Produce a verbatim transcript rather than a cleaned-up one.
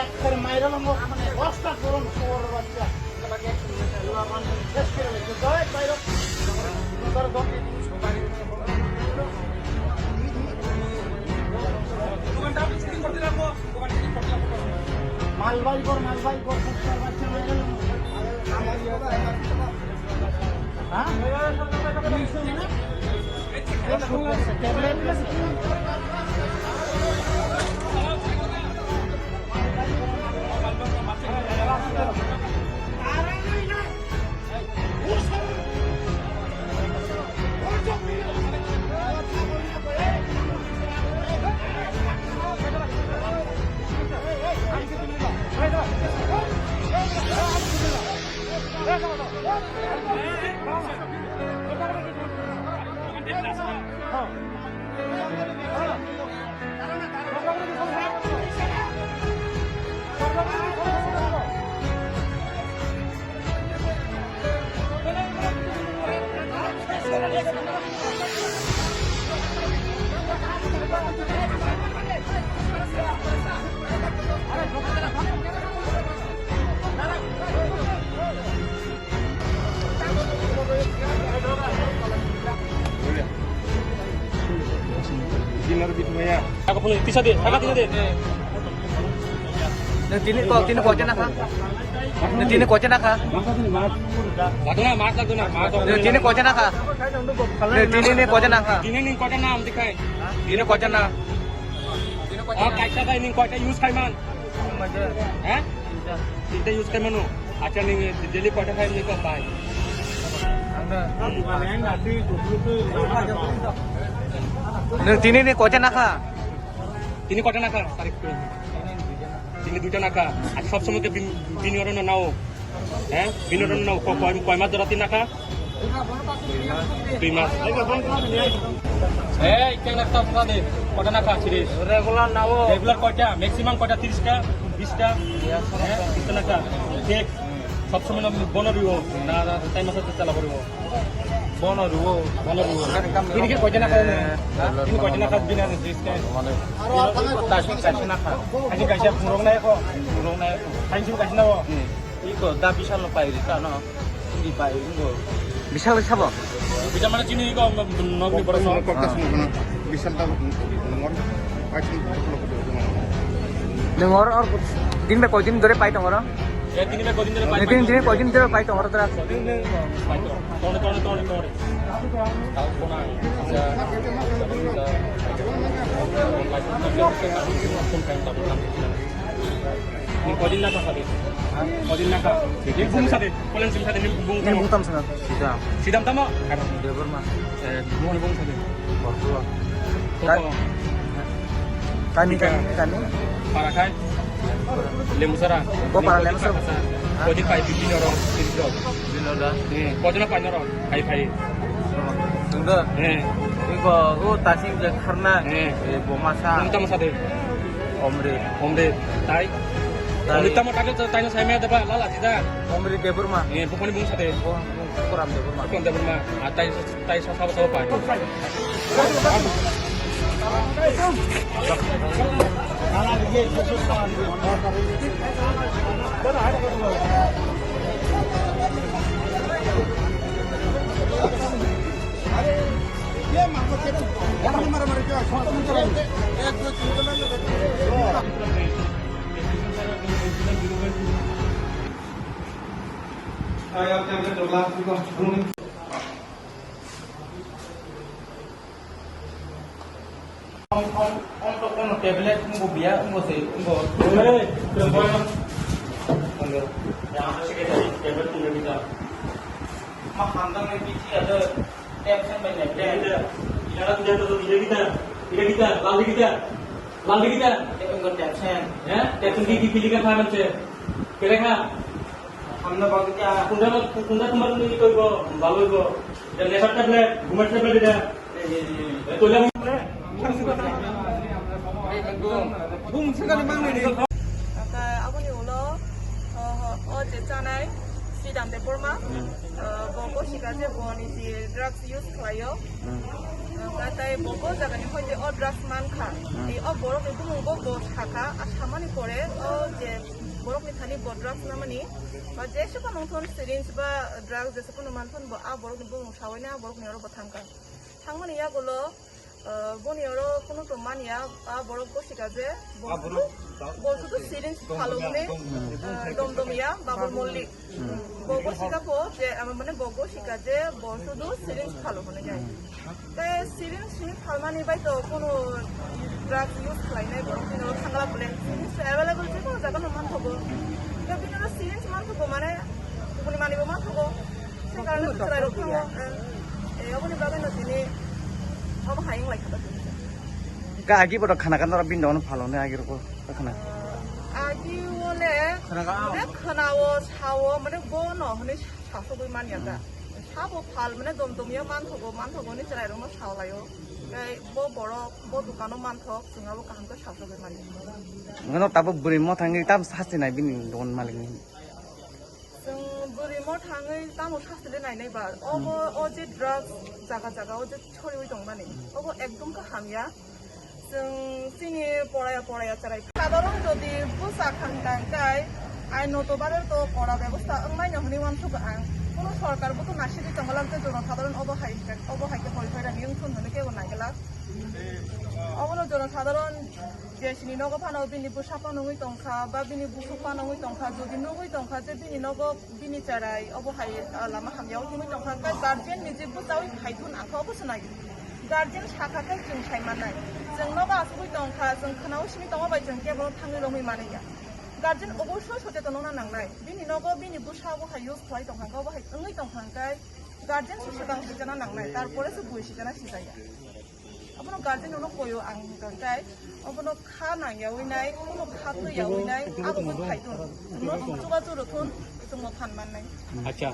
একবারে মাইরা লঙ্গ, দশটা গরম খবর বাচ্চা। শেষ করে দিচ্ছে। জয় বাইরো। দোকানটা আমি সিটিং করতে রাখবো। দোকান সিটিং করতে রাখবো। মালবাই কর, মালবাই কর, সস্তার বাচ্চা মাইরা লঙ্গ। হ্যাঁ? Ako phone tisa de, taka tisa de. Tini ko, tini ko jana kha. Tini ko jana kha. Lagna, mas lagna, mas. Tini ko jana kha. Tini ni ko jana kha. Tini ni ko jana am dikhai. Tini ko jana. Oh, kaisa kai ning ko use khai man. Hah? Tinta use khai mano. Acha ning daily kota khai ning ko pai. Nung tini ni kota nakha? Tini kota nakha? Tarik tini duita nakha. Acha sob somoy ke bin, bin oro na nao. Eh, bini oro no ko-, koi, koi mas jora tin nakha? Dui mas. Eh, keng nakha ta de. Kota nakha siris? Regular nao. Regular koita? Maximum koita, tiris ta, bis ta? Eh, bis ta nakha. Thik. Sob somoy no bono riwo. Na, na, time asa chala koriwo. Bono riwo. Bono riwo. Bini ke koita nakha? Bini koita nakha, bini asa siris ta? Aro apa? Kaisa, kaisa nakha. Kaisa, kaisa phungrok nai ko. Phungrok nai ko. Kaisa, kaisa nao. Iko da bisal no pai rita no. Hindi pai ingo. Bisal sabo? Bisal mana chini iko nogni borok no. Kokta sini kono. Bisal ta nongor. Pai sini kono kono. Nongor or din be koidin dore pai tongoro? Ya, din be koidin dore pai. Din, din koidin dore pai tongoro tra. Tone, tone, tone, tone. Tau kona. Ni kodin na ka sadi? Kodin na ka? Ni bung sadi? Kolen sim sadi ni bung. Ni bung tam sana. Sida. Sidam tamo? Debor ma. Eh, bung bung sadi. Bortua. Kami, kami, kami. Para kai? Lemusara. Ko para Lemusara. Kodin pai pipi noro. Binoda. Eh, kodin pai noro. Hai, hai. Tungda. Eh. Iko, o tasing je kharna. Eh. Eh, bomasa. Tungta masa de. Omri. Omri. Tai. Tai. Omri tamo kake tai no sai me da ba lala sida. Omri Debbarma. Eh, bukoni bung sate. Oh, bung Koram Debbarma. Koram Debbarma. Ah, tai, tai sa sabo sabo pai. Tablet wngbo biya, wngbo se, wngbo. Hey, tablet wngbo biya. Ma hamdang ni bithi ada tension bai nai. Ira kita, ira kita, ira kita, lal kita, lal kita. Wngbo tension. Ya, tension di di pilih kan paham sih. Kira kan? Hamna bagwi kya? Kunda, kunda tumar ni koi bo, baloi bo. Dan nesar tablet, gumar tablet ida. Oke, aboni ulo, o, o, o je chanai, Sridham Debbarma, o, bo gosi kaje bo niji drugs use khlaio. O, tei bo, bo jagani hoite o drugs mankha. Tei o borokni bumung bo, bo sakha, a samani pore o Borokni thani bo drugs namani, ba jesa phano thon syringe ba drugs jesa phano manthon bo a borokni bumung sawi na borokni oro bo thangkha. Thangmani yagulo, ah, boni oro kunu tong manya, a borok gosika je bo sudu, bo sudu syringe phalo hwnwi, ah, dom dom ya, Babul Mollik. Bo gosika bo je, ah, mane bo gosika je bo sudu syringe phalo hwnwi ya. Tei syringe simi phalmani bai to kunu drugs use khlainai borok bini oro thangla bole. Syringe available je kono jaga no manthogo. Tei bini oro syringe manthogo mane kubuni manwi bo manthogo. Se karone to chwrai rok thango. Eh, eh, aboni bagwi no tini obo hai wng lai kha. Ka agi bodo khana kan ora bini dono phalo ne agi roko khana. Agi wole khana ka. Ne khana o sao mane bo no hwnwi sasogwi manya ta. Sabo phal mane dom dom ya manthogo, manthogo ni chwrai rok no sao laio. Tei bo borok bo dukano manthok chwng abo kaham khe sasogwi manya. Ngono tabuk bwrwi mothangwi tam sasti nai bini don malikni. Chwng bwrwi mothangwi tamo sasti le nainai ba. Obo o je drugs jaga jaga o je choriwi tongmani. Obo ekdom khe hamya. Chwng chini poraya poraya chwrai. Sadharon jodi bwsa khang tang kai, ainoto bhabe to kora bebosta wngmai no hwnwi uansukgo ang. Kuno sorkar bo to naisingwi tongo lam tei jono sadharon obo hai, obo hai khe hoi hoi rani wngthun hwnwi kebo naiglak. Obono jono sadharon je sini nogo phano bini bwsa phano wngwi tongkha, ba bini busuk phano wngwi tongkha, jodi nugwi tongkha je bini nogo bini chwrai obo hai, ah, lama hamya o himwi tongkha, khe guardian ni je bwchawi phaithun ang khe obo se nai. Guardian sakha khe chwng sai mannai. Chwng nogo asugwi tongkha, chwng khwnao simi tongo bai chwng kebo thangwi romwi manliya. Guardian oboso socheton wngna nangnai. Bini nogo bini bwsa obo hai use khlai tongkha, obo hai wngwi tongkha khe guardian se swkang sijana nangnai, tarpore se bui sijana sijaya. Abono guardian no koyo ang hwnkha khe, abono kha nangyawi nai, abono kha twiyawi nai, abo bo phaithun. Chwngno chubachu rwthun, chwngno phan mannai. Acha,